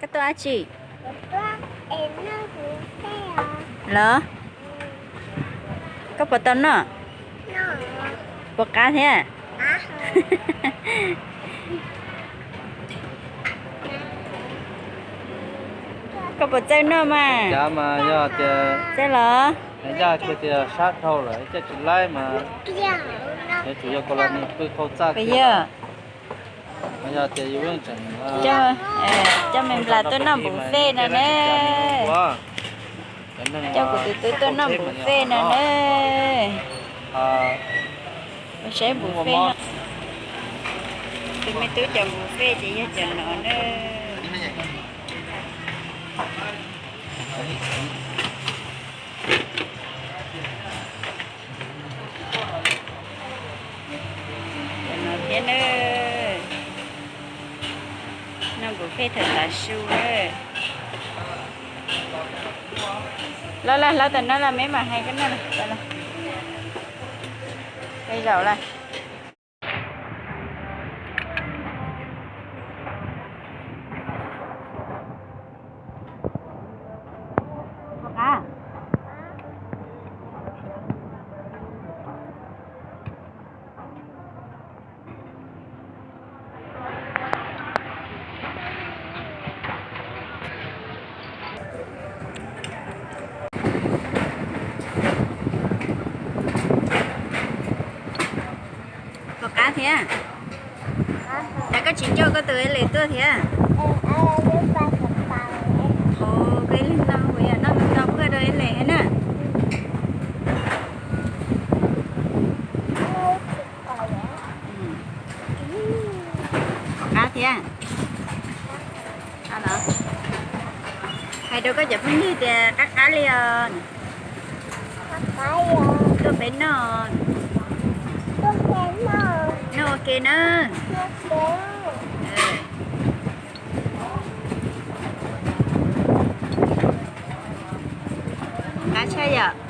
Koj tuaj dab tsi los? Koj puas tau noj? Puas qab thiab? Koj puas txawj noj mas? Txawj los? Yog tias sab dhau lawm caij tsis laib mas yuav tsum yog kos los nim pw qhau txaj kiag. Coj me nplas tuaj noj buffet no na. Coj kuv tus tub tuaj noj buffet no na. Mus saib buffet. Tus me tub cov buffet ces yog cov no na. Cov no thiab na. Noj buffet thaum tav su na. Los los, hlawv tam no los me mam hais koj noj. Los, zaum los. Puas qab thiab? Cas koj tsis coj koj tus Ales tuaj thiab? Ua koj ib leeg no, kuv yog noj ntau kawg rau Ales thiab na. Qab thiab. Hais rau koj cov phooj ywg tias qab qab li os. Tuaj peb noj. Noj ua ke na. Qab tshaj yom.